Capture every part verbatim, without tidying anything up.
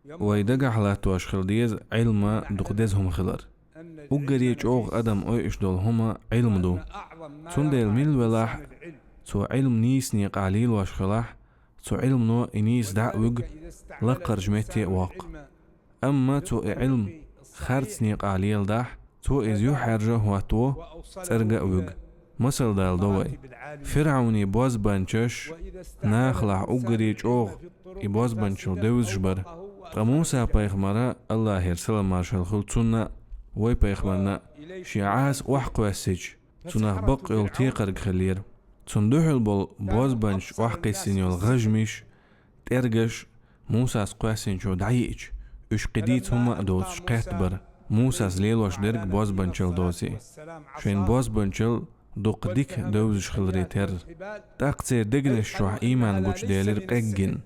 Вай дагахь латтош хила деза Ӏилма дукха деза хӀума хилар. Уггаре чӀогӀа адам ойуш долу хӀума Ӏилма ду. Цундела мила велахь а, цо Ӏилма нийса некъахь лелош хилахь, цу Ӏилмано и нийса дӀа а вуьгу, лаккхарчу метте а воккху. Амма цо и Ӏилма харц некъахь леладахь, цо иза юххьаьржа а хӀотто, цӀерга а вуьгу. Масал дала до вай. ФирӀауни бозбанчаш нахалахь уггаре чӀогӀа и бозбанчалла девзаш бара. Ткъа Муса-пайхамара, АллахӀера салам-маршалла хуьлда цунна а, вай пайхамарна а, шен Ӏаса охьакхоьссича, цунах бакъйолу текхарг хиллера. Цунна дуьхьал болу бозбанчаша охьакхиссина йолу гӀажмиш, тӀергаш Мусас кхоьссинчо дӀайиъча, уьш кхин дийца хӀумма а доцуш кхетта бара, Мусас лелош дерг бозбанчалла доций. Шайн бозбанчалла дукха дика девзаш хиларе терра. ТӀаккха церан дегнаш чохь ийман гучуделира къеггина.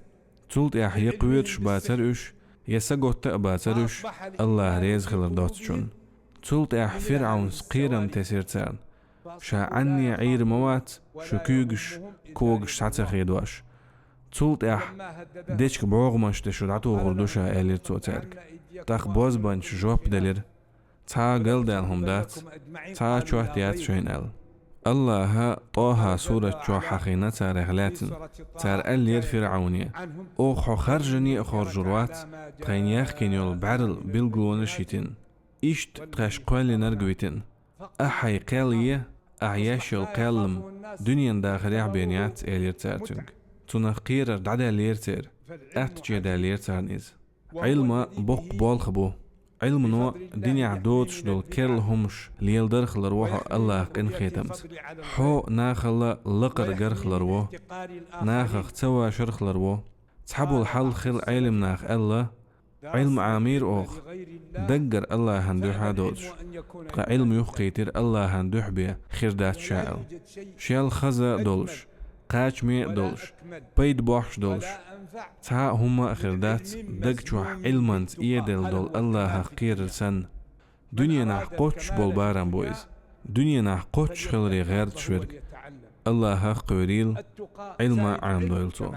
Цул тӀаьхьа я кхоьруш бацара уьш, я саготта а бацара уьш, АллахӀ реза хилар доцучунна. Цул тӀаьхьа ФирӀавнас кхерам тесира царна: «Ша Ӏанне Ӏийр ма вац, шу куьйгаш, когаш схьа ца хедош. Цул тӀаьхьа дечка бӀогӀамаш тӀе шу дӀатухур ду ша», — аьллера цо цаьрга. ТӀаккха бозбанчаша жоп делира: «Цхьа а галдаьлла хӀума дац, цхьа а чот яц шайна», — аьлла. АллахӀа ТӀохӀа сурат чохь хьахийна царех лаьцна. Цара аьллера ФирӀавне: «Оха хьо харжане а хоржур вац, тхайна яхкина йолу бӀаьрла билгалонаш а йитина. Иштта тхаьш кхоьллинарг а витина. Ахь хьайн кхел е, ахь еш йолу кхеллам дуьненан дахарехь бен яц», — элира цара цуьнга. Цунах кхерар дӀадаьллера церан, атта чӀогӀа даьллера царна иза. Ӏилма боккха болх бу. Ӏилмано динехь доцуш долу керла хӀумаш леладарх ларво хьо АллахӀан къинхетамца. Хьо нахала лакхара гарх ларво, нахах ца вашарх ларво. Цхьаболу хьал хилла Ӏелам наха аьлла: «Ӏилма Ӏамийра оха, даггара АллахӀан дуьхьа а доцуш, ткъа Ӏилма юхакхийтира АллахӀан дуьхьа бен хир дац ша», — аьлла. Шел хаза долуш, кхачаме а долуш, пайда бохьуш долуш, цхьа а хӀумма а хир дац, даг чохь Ӏилманца эделла долу АллахӀах кхерар санна. Дуьненахь кхоччуш болу барам бу иза. Дуьненахь кхоччуш хиларе гӀерташ верг. АллахӀах кхоьрийла, Ӏилма Ӏамадойла цо.